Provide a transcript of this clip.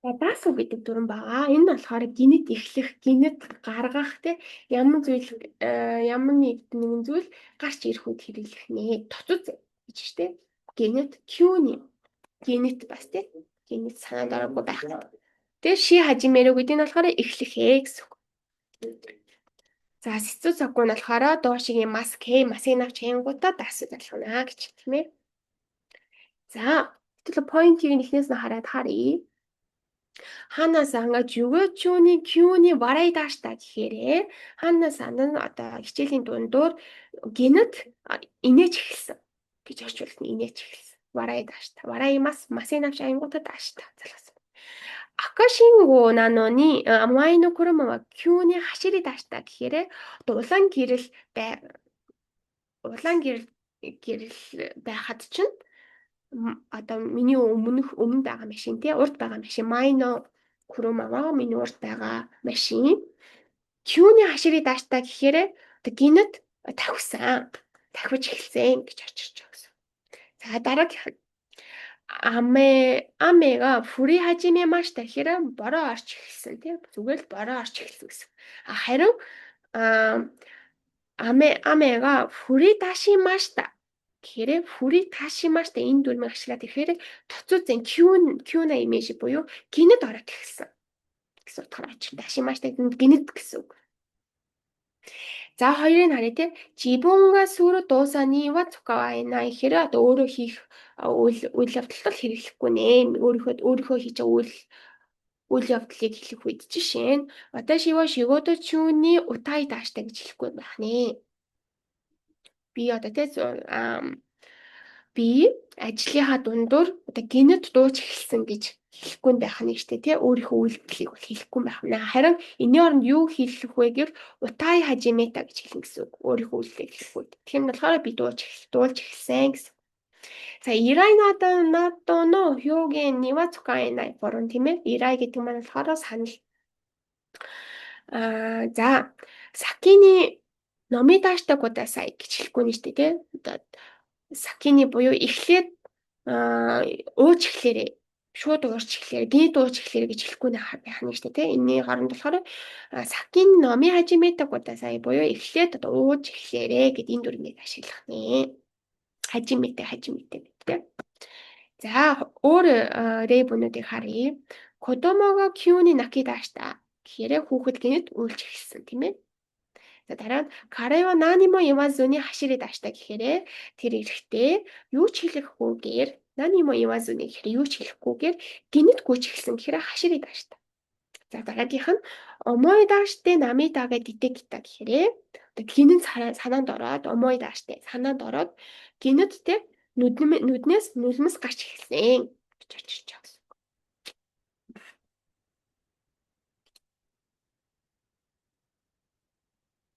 За 出す гэдэг дүрэм байгаа. Энэ нь болохоор гэнэт эхлэх, гэнэт гаргах те ямар зүйл ямар нэгэн зүйл гарч ирэх үед хэрэглэх нэ. 突 гэж штэ. Гэнэт 急に гэнэт бас те гэнэт санаанд ороогүй байх. Тэгээ し始める гэдэг нь болохоор эхлэх ээ гэсэн үг. За 接続 нь болохоор 動詞 гийн ます形ますыг авч хаянгуудаа 出す болгоно гэж тийм ээ. За тэгвэл point ыг эхнээс нь хараад харъя. 花さんが授業中に急に笑い出した гэхээр 花さん нь одоо хичээлийн дундуур гэнэт инээж эхэлсэн гэж орчуулна. Инээж эхэлсэн. 笑い出した. 笑います. ますыг авч аянгуудаа 出した залгасан. 赤信号なのに前の車は急に走り出した гэхээр одоо улаан гэрэл байхад чинь одоо миний өмнө байгаа машин тий урд байгаа машин 前の車は миний урд байгаа машин 急に走り出した гэхээр одоо гэнэт давхисан, давхиж эхэлсэн гэж орчуулж байгаа гэсэн. За, дараагийнх нь 雨が降り始めました гэхээр бороо орж эхэлсэн тий зүгээр л бороо орж эхэлсэн гэсэн. А харин 雨が降り出しました гэхээр 降り出しました энэ дүрмийг ашиглаад ирэхээр 突然急なイメージ буюу гэнэт ороод эхэлсэн гэсэн утгаар очих. 出しました гэнэт гэсэн үг. За, хоёрыг харъя те. 自分がする動作には使わない гэхээр одоо өөрөө хийх үйл явдалд л хэрэглэхгүй нэ. Өөрийнхөө хийж байгаа үйл явдлыг хэлэх үед жишээ нь 私は仕事中に歌い出した гэж хэлэхгүй байх нэ. Би одоо те би ажлынхаа дундуур одоо гэнэт дууж эхэлсэн гэж хэлэхгүй байх нь шүү дээ тий, өөрийнхөө үйлдэлийг бол хэлэхгүй байх нь. Харин энэний оронд юу хэлэх вэ гэвэл 歌い始めた гэж хэлнэ гэсэн үг. Өөрийнхөө үйлдэлийг хэлэх үед. Тэгэхээр нь болохоор би дуулж эхэлсэн гэсэн. За, 依頼などの表現には使えない гурван тийм ээ. 依頼 гэдэг маань болохоор санал. Аа, за, 先に飲み出してください гэж хэлэхгүй нь шүү дээ тий. Одоо 先に буюу эхлээд ууж эхлээрэй, шууд уурч эхлээрэй, гэнэт ууж эхлээрэй гэж хэлэхгүй байх нь шүү дээ тий. Энэний оронд болохоор 先に飲み始めてください буюу эхлээд одоо ууж эхлээрэй гэд энэ дүрмийг ашиглах нэ. 始めて始めてтий. За, өөр 例文үүдийг харъя. 子供が急に泣き出した гэхээр хүүхэд гэнэт уйлж эхэлсэн тийм ээ. За, дараа нь 彼は何も言わずに走り出した гэхээр тэр эрэгтэй юу ч хэлэхгүйгээр 何も言わずに гэхээр юу ч хэлэхгүйгээр гэнэт гүйж эхэлсэн гэхээр 走り出した. За, дараагийнх нь 思い出して涙が出てきた гэхээр одоо гэнэт санаанд ороод 思い出して санаанд ороод гэнэт те нүднээс нулимс гарч эхэлсэн гэж орчуулж байгаа.